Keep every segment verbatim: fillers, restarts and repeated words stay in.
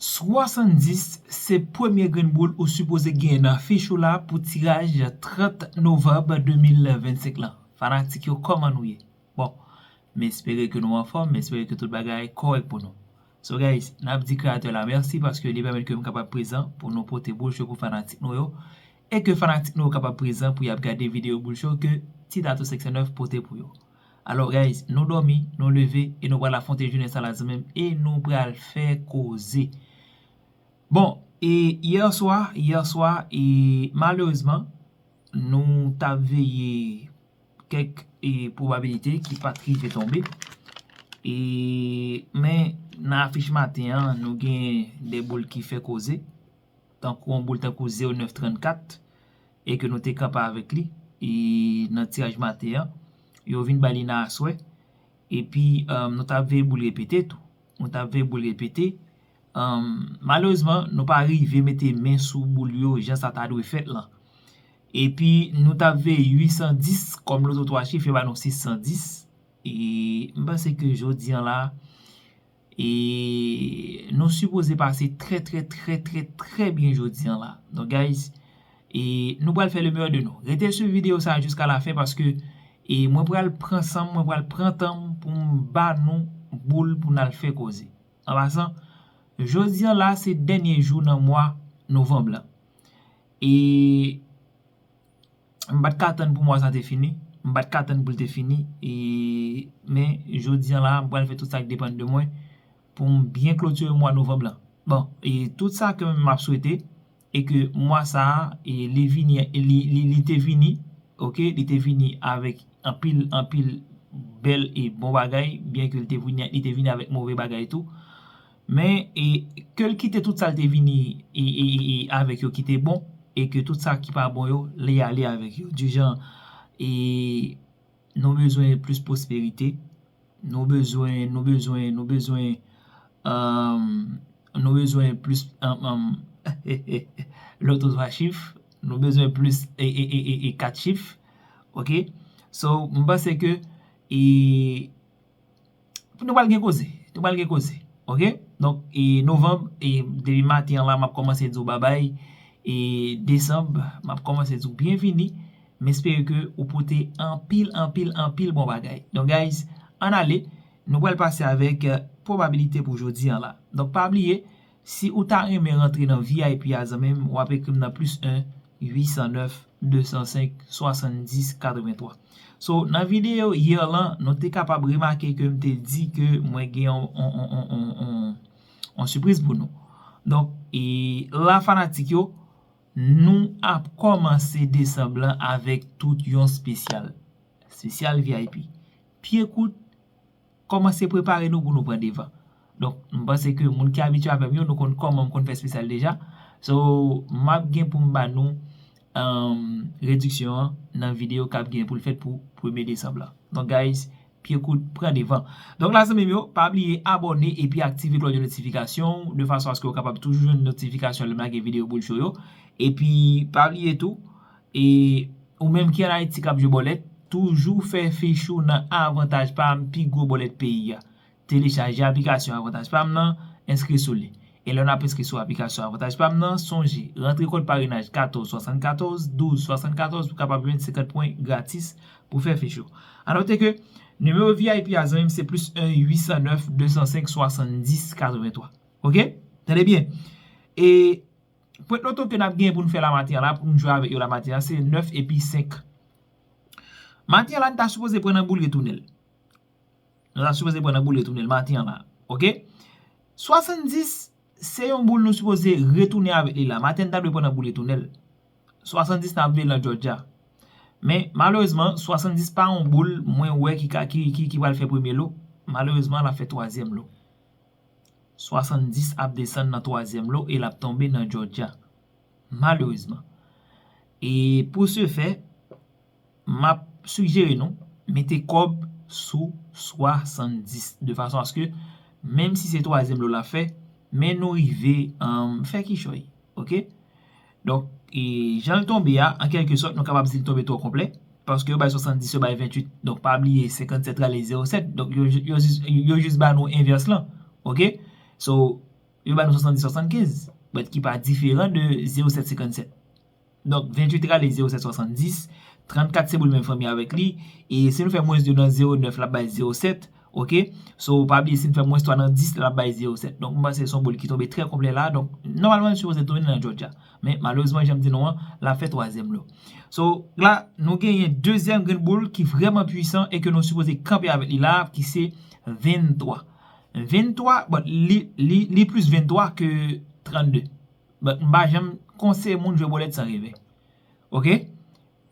Swasanndis se premye grenn boul ou sipoze genyen nan fich ou la pou tiraj trant novanm de mil vennsenk lan. Fanatik yo, kòman nou ye? Bon, m espere ke nou anfòm, m espere ke tout bagay kòrèk pou nou. So guys, n ap di kreyatè la mèsi paske li pèmèt ke m kapab prezan pou nou pote boul cho pou fanatik nou yo, e ke fanatik nou yo kapab prezan pou y ap gade videyo boul cho ke Ti Tato senk san nèf pote pou yo. Alò guys, nou dòmi, nou leve e nou pral afwonte jounen sa la zanmi m e nou pral fè koze. Bon, e yè swa, yè swa, e malerezman, nou t ap veye kèk e pwobabilite ki pa t rive tonbe. E men nan afich maten an, nou gen de boul ki fè koze, tankou yon boul tankou zewo nèf trannkat, e ke nou te kanpe avèk li e nan tiraj maten an. Yo vin bay li nan aswè. Epi um, nou t ap veye boul repete tou. Nou t ap veye boul repete. Um, malerezman, nou pa rive mete men sou boul yo jan sa ta dwe fèt lan. Epi nou t ap veye uit san dis kòm loto twa chif, yo ba nou sis san dis. E m panse ke jodi an la, e nou sipoze pase trè, trè, trè, trè, trè byen jodi an la. Donk, guys, e nou pral fè le meilleur de nous. Rete swiv videyo sa a jiska lafen paske e mwen pral pran san m, mwen pral pran tan m pou m ba nou boul pou n al fè koze. An pasan, jodi an la se dènye jou nan mwa novanm lan. E m pa t ka tann pou mwa sa te fini. M pa t ka tann pou l te fini. E, men, jodi an la, m pral fè tout sa k depann de mwen pou m byen klotire mwa novanm lan. Bon, e tout sa ke m ap swete, e ke mwa sa a, e li vini, li, li, li te vini, oke, li te vini avèk anpil, anpil bèl e bon bagay, byen ke li te vini, li te vini avèk move bagay tou. Men, e, ke l kite tout sa l te vini e, e, e, e avèk yo ki te bon, e ke tout sa ki pa bon yo, li ale avèk yo. Di jan, e, nou bezwen plis pwosperite, nou bezwen, nou bezwen, nou bezwen, um, nou bezwen plis, um, um, loto twa chif, nou bezwen plis e, e, e, e, e kat chif, oke? So, m panse ke, e, nou pral gen koze. Nou pral gen koze. Oke? Donk, e novanm, e depi maten an la, m ap kòmanse di w babay. E desanm, m ap kòmanse di w byenvini. M espere ke ou pote anpil, anpil, anpil bon bagay. Donk, guys, ann ale. Nou pral pase avèk, eh, pwobabilite pou jodi an la. Donk, pa bliye, si ou ta renmen rantre nan V I P a, zanmi m, w ap ekri m nan plis en, uit san nèf, de san senk, swasanndis, katrevenntwa. So, nan videyo yè lan, nou te kapab remake ke m te di ke mwen gen yon, yon, yon, yon, yon, yon, yon sipriz pou nou. Donk, e la fanatik yo, nou ap kòmanse desanm lan avèk tout yon espesyal. Espesyal V I P. Pye kout, kòmanse prepare nou pou nou pran devan. Donk, m panse ke moun ki abitye avè m yo, nou konn kòman m konn fè espesyal deja. So, m ap gen pou m ba nou, um, rediksyon an nan videyo k ap gen pou l fèt pou premye desanm lan. Donk, guys, pye kout pran devan. Donk, la, zanmi m yo, pa bliye abòne epi aktive klòch de notifikasyon de fason aske w kapab toujou jwenn notifikasyon lè m lage videyo boul cho yo. Epi, pa bliye tou, e ou menm ki ann Ayiti k ap jwe bòlèt, toujou fè fich ou nan Avantaj Pam, pi gwo bòlèt peyi a. Telechaje aplikasyon Avantaj Pam nan, enskri sou li. E lè n ap enskri sou aplikasyon Avantaj Pam nan, sonje, rantre kòd parenaj katòz swasannkatòz, douz swasannkatòz pou kapab jwenn senkant pwen gratis pou fè fich ou. A note ke nimewo V I P a, zanmi m, se plis en, uit san nèf, de san senk, swasanndis, katrevenntwa. Oke? Tande byen. E pwent loto ke n ap genyen pou n fè la maten an la, pou n jwe avèk yo la maten an, se nèf epi senk. Maten an la, n ta sipoze pran nan boul retounen l. Nou ta sipoze pran nan boul retounen l maten an la. Oke? Swasanndis, se yon boul nou sipoze retounen avèk li la. Maten n ta dwe pran nan boul retounen l. Swasanndis n ap veye l nan Georgia. Men, malerezman, swasanndis pa yon boul mwen wè ki ka, ki, ki, ki pral fè premye lo. Malerezman, l ap fè twazyèm lo. Swasanndis ap desann nan twazyèm lo e l ap tonbe nan Georgia. Malerezman. E pou se fè, m ap sijere nou mete kòb sou swasanndis, de fason aske, menm si se twazyèm lo l ap fè, men nou rive, um, fè kichòy. Oke? Donk, e jan l tonbe a, an kèlke sòt, nou kapab di l tonbe twò konplè, paske yo bay swasanndis, yo bay ventuit. Donk, pa bliye, senkannsèt rale zewo sèt. Donk, yo, yo, jis, yo jis ba nou envès lan. Oke? So, Yo ba nou swasanndis, swasannkenz, but ki pa diferan de zewo sèt, senkannsèt. Donk, venntuit rale zewo sèt, swasanndis, trannkat se boul menm fanmi avèk li, e si nou fè mwens de nan zewo nèf, l ap bay zewo sèt, oke? So, pa bliye, si nou fè mwens twa nan dis, l ap bay zewo sèt. Donk, m panse se yon boul ki tonbe trè konplè la. Donk, nòmalman, li sipoze tounen nan Georgia. Men, malerezman, jan m di nou an, l ap fè twazyèm lo. So, la, nou genyen dezyèm grenn boul ki vrèman pwisan e ke nou sipoze kanpe avèk li la, ki se venntwa. Venntwa, bon, li, li, li plis venntwa ke trannde. But m pa janm konseye moun jwe bòlèt san revè. Oke?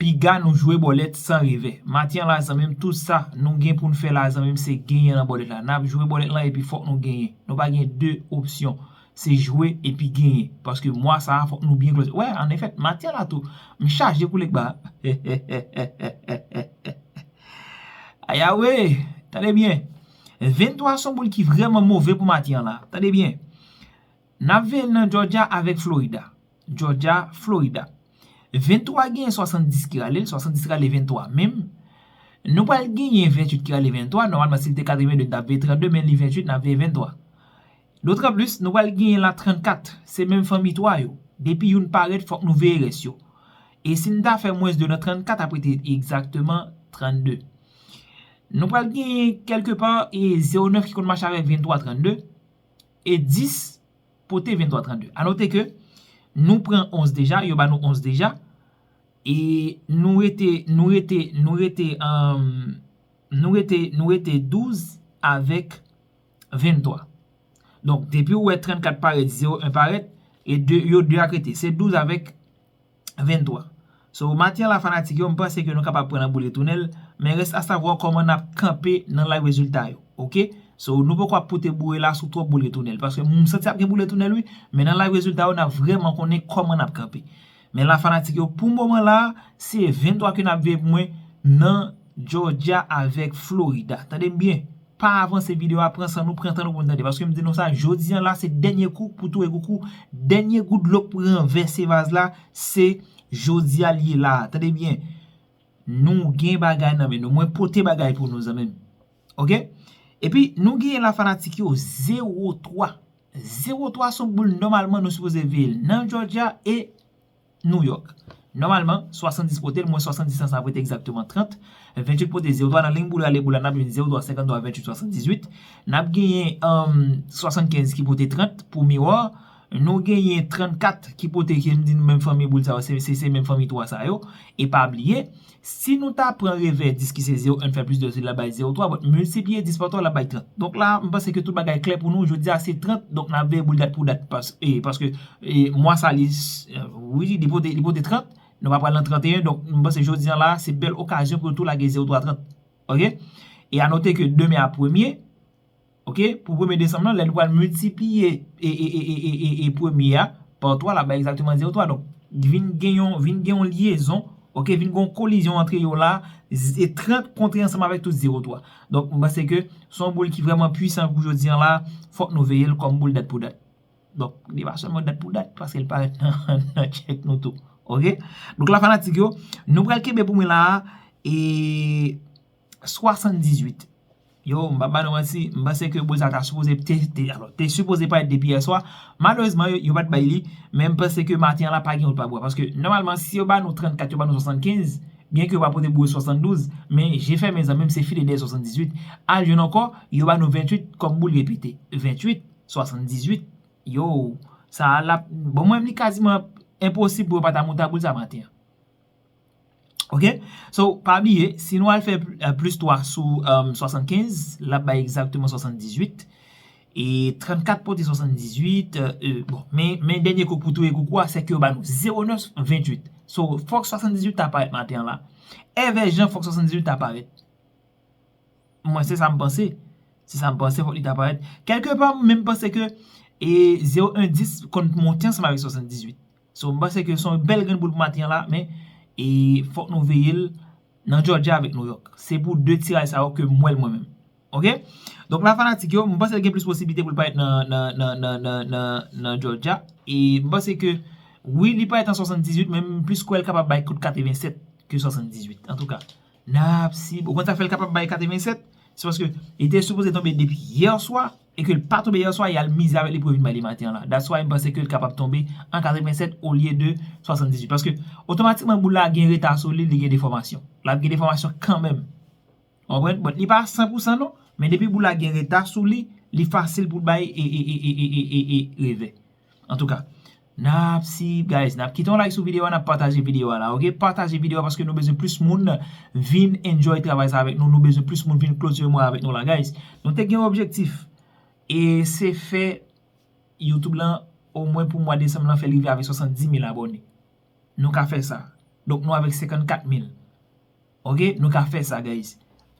Piga nou jwe bòlèt san revè. Maten an la, zanmi m, tout sa nou gen pou n fè la, zanmi m, se genyen nan bòlèt la. N ap jwe bòlèt lan epi fòk nou genyen. Nou pa gen de opsyon. Se jwe epi genyen. Paske mwa sa a, fòk nou byen close. Wè, an efèt, maten an la tou, m chaje kou lèk ba. Ayawe, tande byen. Venntwa se yon boul ki vrèman move pou maten an la. Tande byen. N ap veye l nan Georgia avèk Florida. Georgia, Florida. Venntwa genyen swasanndis ki rale l, swasanndis rale venntwa menm. Nou pral genyen venntuit ki rale venntwa. Nòmalman, si l te katrevenndde, n t ap veye trannde, men li venntuit, n ap veye venntwa. Dotranplis, nou pral genyen la trannkat. Se menm fanmi twa yo. Depi youn parèt, fòk nou veye rès yo. E si n ta fè mwens de nan trannkat, ap rete egzakteman trannde. Nou pral genyen kèlkepa e zewo nèf ki konn mache avèk venntwa, trannde. E dis pote venntwa, trannde. A note ke nou pran onz deja, yo ba nou onz deja. E nou rete, nou rete, nou rete, um, nou rete, nou rete douz avèk venntwa. Donk, depi ou wè trannkat parèt, zewo en parèt, e de, yo de ak rete. Se douz avèk venntwa. So, maten an la, fanatik yo, m panse ke nou kapab pran nan boul retounen l, men rès a savwa kòman n ap kanpe nan live rezilta yo. Oke? So, nou poko ap pote boure la sou twòp boul retounen l, paske m santi ap gen boul retounen l, wi, men nan live rezilta yo, n ap vrèman konnen kòman n ap kanpe. Men la, fanatik yo, pou moman la, se venntwa ke n ap veye pou mwen nan Georgia avèk Florida. Tande m byen, pa avanse videyo a, pran san nou, pran tan nou pou n tande. Paske m di nou sa, jodi an la, se dènye kou pou touye koukou. Dènye gout dlo pou ranvèse vaz la, se jodi a l ye la. Tande byen, nou gen bagay nan men nou. Mwen pote bagay pou nou, zanmi m. Oke? Epi, nou genyen la, fanatik yo, zewo twa. Zewo twa se yon boul nòmalman nou sipoze veye l nan Georgia e New York. Nòmalman, swasanndis pote l, mwen swasanndis lan sa ap rete egzakteman trant. Venntuit pote zewo twa nan liy boul rale boul la, n ap jwenn zewo twa, senkanntwa, venntuit, swasanndizuit. N ap genyen, um, swasannkenz ki pote trant pou Mirror. Nou genyen trannkat ki pote, ki m di nou menm fanmi boul sa yo, se, se, se menm fanmi twa sa yo. E pa bliye, si nou ta pran revè dis ki se zewo en fè plis de, l ap bay zewo twa, but miltipliye dis pa twa, l ap bay trant. Donk la, m panse ke tout bagay klè pou nou. Jodi a se trant, donk n ap veye boul dat pou dat. Pas, e, paske, e, mwa sa li, e, wi, li pote, li pote trant, nou pa pral nan tranteyen, donk m panse jodi an la, se bèl okazyon pou nou tou lage zewo twa trant. Oke? E a note ke demen a premye, oke, pou premye desanm nan, lè nou pral miltipliye e, e, e premye a pa twa, l ap bay egzakteman zewo twa. Donk, vin gen yon, vin gen yon lyezon, oke, vin gen yon kolizyon antre yo la, z-, e trant kontre ansanm avèk tout zewo twa. Donk, m panse ke se yon boul ki vrèman pwisan pou jodi an la, fòk nou veye l kòm boul dat pou dat. Donk, li pa sèlman dat pou dat, paske l parèt nan, nan tchèk nou tou. Oke? Donk, la fanatik yo, nou pral kenbe pou mwen la a, e swasanndizuit. Yo, m pa ba nou manti, m panse ke boul sa ta sipoze te, te, alò, te sipoze parèt depi yè swa. Malerezman, yo, yo pa t bay li, men m panse ke maten an la pa gen wout pa bwa. Paske, nòmalman, si yo ba nou trannkat, yo ba nou swasannkenz, byen ke yo pa pote boure swasanndouz, men je fèmen, zanmi m, se file dèyè swasanndizuit. Al jwenn ankò, yo ba nou venntuit kòm boul repete. Venntuit, swasanndizuit, yo, sa a l ap, bon, mwen, li kaziman enposib pou yo pa ta monte a boul sa maten an. Oke? So, pa bliye, si nou al fè pl-, eh, plis twa sou, um, swasannkenz, l ap bay egzakteman swasanndizuit. E trannkat pote swasanndizuit, eh, eh, bon, men, men dènye kou pou touye koukou a, se ke yo ba nou zewo nèf venntuit. So, fòk swasanndizuit ta parèt maten an la. Èvè jan fòk swasanndizuit ta parèt. Mwen, se sa m panse. Se sa m panse, fòk li ta parèt. Kèlkepa, m menm panse ke, e, zewo en dis konn monte ansanm avèk swasanndizuit. So, m panse ke se yon bèl grenn boul pou maten an la, men, e, fòk nou veye l nan Georgia avèk New York. Se pou de tiraj sa yo ke m wè l mwen menm. Oke? Donk la, fanatik yo, m panse l gen plis posiblite pou l parèt nan, nan, nan Georgia. E m panse ke, wi, li parèt an swasanndizuit, men m plis kwè l kapab bay kout katrevensèt ke swasanndizuit. Antouka, n ap si, ou konn sa k fè l kapab bay katrevensèt? Se paske li te sipoze tonbe depi yè swa, e ke l pa tonbe yè swa, y al mize avèk li pou yo vin bay li maten an la. That's why m panse ke l kapab tonbe an katrevennsèt olye de swasanndizuit. Paske otomatikman boul la gen reta sou li, li gen defòmasyon. L ap gen defòmasyon kanmenm. Ou konprann? But li pa san pou san non, men depi boul la gen reta sou li, li fasil pou l bay e, e, e, e, e, e, e, e revè. Antouka, n ap si, guys, n ap kite yon like sou videyo a, n ap pataje videyo a la, ok? Pataje videyo a paske nou bezwen plis moun vin enjoy travay sa avèk nou, nou bezwen plis moun vin klotire mwa avèk nou la, guys. Nou te gen yon objektif, e se fè YouTube lan, omwen pou mwa desanm lan, fè l rive avèk swasanndimil abòne. Nou ka fè sa. Donk, nou avèk senkannkat mil. Ok, nou ka fè sa, guys.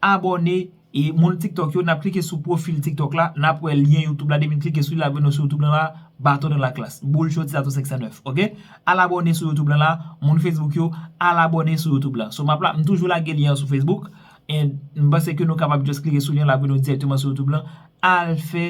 Abòne, e moun TikTok yo, n ap klike sou pwofil TikTok la, n ap wè lyen YouTube la, depi n klike sou li, l ap mennen nou sou YouTube lan la, Baton dans la classe, boul choti Sato senk san nèf, ok? Al abòne sou YouTube lan la, moun Facebook yo, al abòne sou YouTube lan. So, m ap la, m toujou lage lyen an sou Facebook, e m panse ke nou kapab just klike sou lyen, l ap mennen nou dirèkteman sou YouTube lan, al fè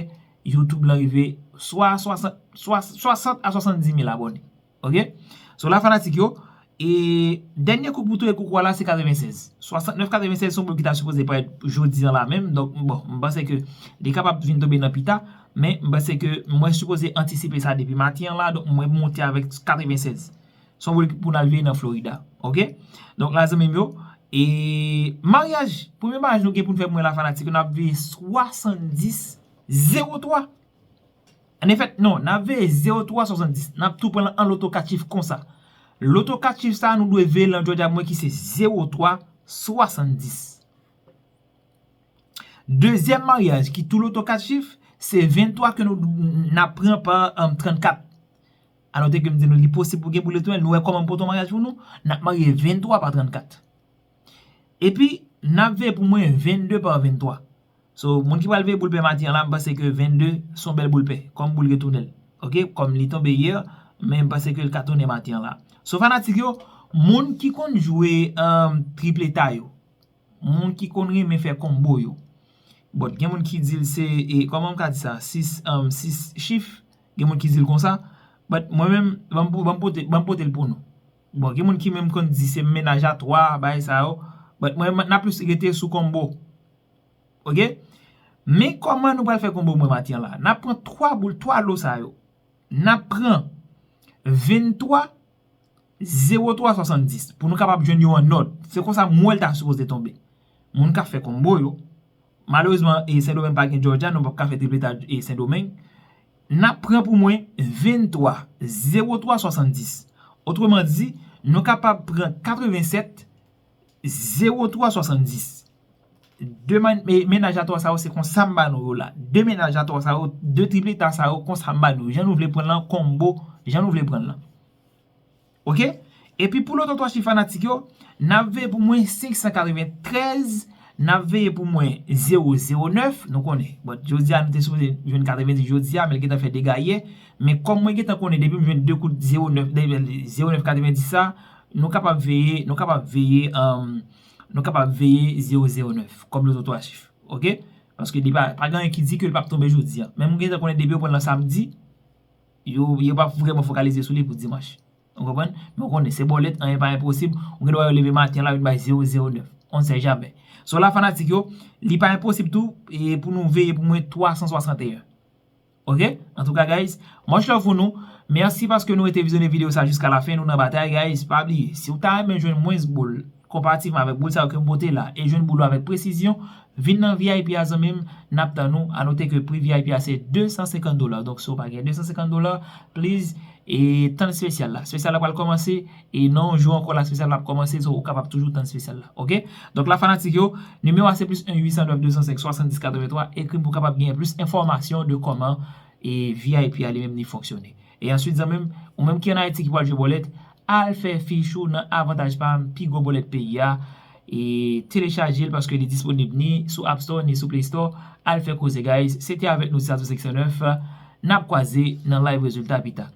YouTube lan rive swa swasant, swa, swasant a swasanndimil abòne. Ok? So la fanatik yo, e dènye kou pou touye koukwa la se katrevennsèz. Swasantnèf katrevennsèz se yon boul ki ta sipoze parèt jodi an la menm. Donk, bon, m panse ke li kapab vin tonbe nan pita, men m panse ke mwen sipoze antisipe sa depi maten an la, donk mwen monte avèk katrevennsèz. Se yon boul pou n al veye nan Florida. Ok? Donk la zanmi m yo, e maryaj, premye maryaj nou gen pou n fè pou mwen la fanatik yo, n ap veye swasanndis zewo twa. An efèt, non, n ap veye zewo twa swasanndis. N ap tou pran l an loto kat chif konsa. Loto kat chif sa a, nou dwe veye l an Georgia pou mwen ki se zewo twa swasanndis. Dezyèm maryaj ki tou loto kat chif, se venntwa ke nou, n ap pran pa, um, trannkat. A note ke m di nou, li posib pou gen boul retounen. Nou wè kòman m pote yon maryaj pou nou? N ap marye venntwa pa trannkat. Epi, n ap veye pou mwen vennde pa venntwa. So, moun ki pral veye boul pè maten an la, m panse ke vennde se yon bèl boul pè, kòm boul retounen l. Ok, kòm li tonbe yè, men m panse ke l ka tounen maten an la. So, fanatik yo, moun ki konn jwe, um, tripleta yo, moun ki konn renmen fè konbo yo. Bon, gen moun ki di l se, e, kòman m ka di sa? Sis, um, sis chif, gen moun ki di l konsa. But mwen menm, ban m pou, ban m pote, ban m pote l pou nou. Bon, gen moun ki menm konn di se mennaj a twa, bagay sa yo. But mwen, n ap plis rete sou konbo. Ok? Men kòman nou pral fè konbo mwen maten an la? N ap pran twa boul, twa lo sa yo. N ap pran venntwa zewo twa swasanndis pou nou kapab jwenn yo an nòd. Se konsa m wè l ta sipoze tonbe. Moun k ap fè konbo yo. Malerezman, e Sendomeng pa gen Georgia, nou p ap ka fè tripleta e Sendomeng. N ap pran pou mwen venntwa zewo twa swasanndis. Otreman di, nou kapab pran katrevennsèt zewo twa swasanndis. De man-, me-, mennaj a twa sa yo, se konsa m ba nou yo la. De mennaj a twa sa yo, de tripleta sa yo, konsa m ba nou yo. Jan nou vle pran l lan, konbo, jan nou vle pran l lan. Ok? Epi pou loto twa chif fanatik yo, n ap veye pou mwen senk san katreventrèz, n ap veye pou mwen zewo zewo nèf, nou konnen. Bon, jodi a nou te sipoze jwenn katrevenndis jodi a, men l gentan fè dega yè. Men kòm mwen gentan konnen depi m jwenn de kout zewo nèf, zewo nèf katrevenndis sa, nou kapab veye, nou kapab veye, um, nou kapab veye zewo zewo nèf kòm loto twa chif. Ok? Paske li pa, pa gen anyen ki di ke l p ap tonbe jodi a. Men m gentan konnen depi yo pran l lan samdi, yo, yo p ap vrèman fokalize sou li pou dimanch. Ou konprann? Men w konnen, se bòlèt, anyen pa enposib. Ou gen dwa yo leve maten la, vin bay zewo zewo nèf. On ne sait jamais. So la, fanatik yo, li pa enposib tou, e pou nou veye pou mwen twa san swasanteyen. Ok? Antouka, guys, much love pou nou. Mèsi paske nou rete vizyone videyo sa jiska lafen. Nou nan batay, guys. Pa bliye, si w ta renmen jwenn mwens boul, konparativman avèk boul sa yo ke m pote la, e jwenn boul ou avèk presizyon, vin nan V I P a, zanmi m, n ap tann ou. A note ke pri V I P a se de san senkant dola. Donk, si w pa gen de san senkant dola, please, e tann espesyal la. Espesyal la pral kòmanse, e nan yon jou ankò la, espesyal la ap kòmanse, so ou kapab toujou tann espesyal la, ok? Donk la, fanatik yo, nimewo a se plis en uit san nèf de san senk swasanndis katrevenntwa, ekri m pou w kapab gen plis enfòmasyon de kòman e V I P a li menm li fonksyone. E answit, zanmi m, ou menm ki ann Ayiti ki pral jwe bòlèt, al fè fich ou nan Avantaj Pa M, pi gwo bòlèt peyi a, e telechaje l paske li disponib ni sou App Store ni sou Play Store. Al fè koze, guys. Se te avèk nou, Sato senk san nèf. N ap kwaze nan live rezilta pita.